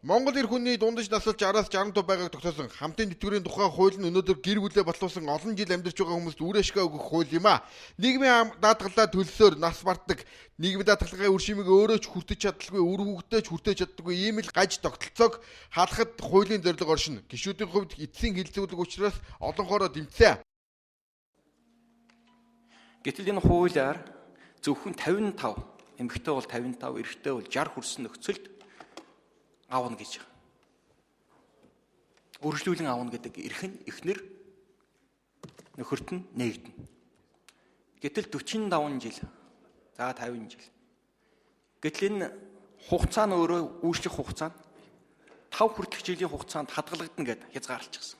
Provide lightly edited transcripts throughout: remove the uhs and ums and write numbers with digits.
Монгол эр хүний дундаж наслж 60-аас 65 байгааг тогтоосон хамтын тэтгэврийн тухай хууль нь өнөөдөр гэр бүлээ боловсон олон жил амьдарч байгаа хүмүүст үр ашгаа өгөх хууль юм а. Нийгмийн даатгалаа төлсөөр нас барддаг. Нийгмийн даатгалын үр шимийг өөрөө ч хүртэж чадалгүй, үр хүүхдээ ч хүртэж чаддаггүй ийм л гаж тогтолцоог халахад хуулийн зорилго оршино. Гишүүдийн хувьд эцсийн хилцүүлэг учраас олонхоороо дэмжсэн. Гэтэл энэ хуулиар зөвхөн 55, эмэгтэй бол 55, эрэгтэй бол 60 хүрсэн нөхцөлд авна гэж. Үргэлжлүүлэн авна гэдэг эрх нь эхнэр нөхөрт нь нээгдэнэ. Гэтэл 45 жил, за 50 жил. Гэтэл энэ хугацаа нь өөрөө үйлчлэх хугацаа нь 5 хүртэлх жилийн хугацаанд хадгалагдана гэд хязгаарлчихсан.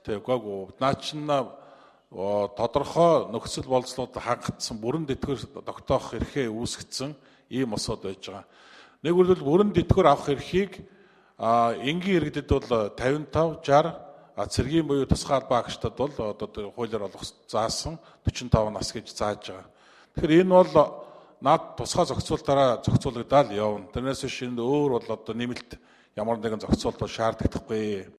Тэг үгүй наа чинь тодорхой нөхцөл болцлууд хангагдсан бүрэн тэтгэвэр тогтоох эрхээ үүсгэсэн ийм осод байж байгаа. Нэг бол бүрэн тэтгэвэр авах эрхийг энгийн иргэдэд бол 55, 60, цэргийн буюу тусгай албан агчдад бол одоо хуулиар олгох заасан 45 нас гэж зааж байгаа. Тэгэхээр энэ бол над тусгай зохицуултаараа зохицуулагдаад явна. Тэрнээс биш энд өөр бол одоо нэмэлт ямар нэгэн зохицуулт бол шаардлагатай.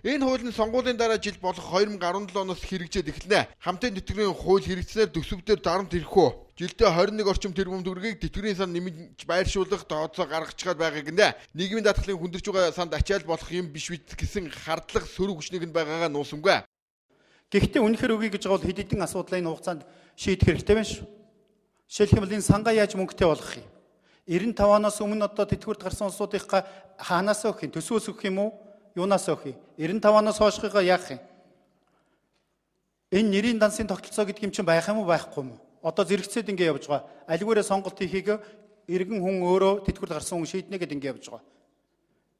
Энэ хууль нь сонгуулийн дараа жил болох 2017 оноос хэрэгжээд эхэлнэ. Хамтын тэтгэврийн хууль хэрэгжсэнээр төсөв дээр дарамт ирэх үү? Жилдээ 21 орчим тэрбум төгрөгийг тэтгэврийн сан нэмж байршуулах тооцоо гаргачгаад байгаа гинэ. Нийгмийн даатгалын хүндэрч байгаа санд ачаал болох юм биш биз гэсэн хардлага сөрөг хүчнийг нь байгаагаа нуусангүй. Гэхдээ үнэхээр үгүй гэж байгаа бол хэд хэдэн асуудлаа энэ хугацаанд шийдэх хэрэгтэй байна шүү. Жишээлх юм бол энэ сангаа яаж мөнгөтэй болгох юм? 95 оноос өмнө одоо тэтгэврт гарсан улсуудынхаа хаанаас өгөх юм? Төсвөөс өгөх юм уу? Юунаас өгөх юм? 95 оноос хойшхыгоо яах юм? Энэ нэрийн дансын тогтолцоо гэдэг юм чинь байх юм уу, байхгүй юм уу? Одоо зэрэгцээд ингэ явж байгаа. Альгаараа сонголт хийхийг иргэн хүн өөрөө тэтгэврт гарсан хүн шийднэ гэдэг ингэ явж байгаа.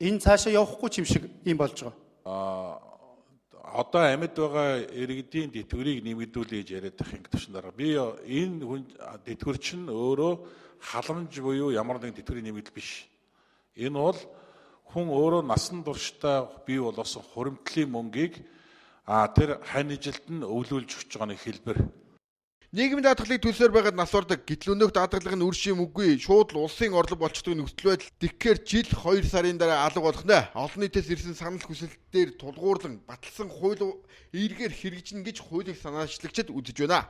Энэ цаашаа явахгүй ч юм шиг юм болж байгаа. Одоо амьд байгаа иргэдийн тэтгэврийг нэмэгдүүлье гэж яриад байх юм төвшин дараа. Би энэ хүн тэтгэвэр чинь өөрөө халамж буюу ямар нэгэн тэтгэврийн нэмэгдэл биш. Энэ бол хүн өөрөө насан туршдаа бий болгосон хуримтлалын мөнгийг тэр хань жилд нь өвлүүлж өгч байгаа нэг хэлбэр. Нийгмийн даатгалыг төлсөөр байгаад нас ордог. Гэтэл өнөөх даатгалын үр шим үгүй. Шууд л улсын орлого болчдөг нөхцөл байдал тэгэхээр жил 2 сарын дараа алга болох нэ. Олон нийтээс ирсэн санал хүсэлт дээр тулгуурлан баталсан хууль эргээр хэрэгжинэ гэж хуулийг санаачлагчид үзэж байна.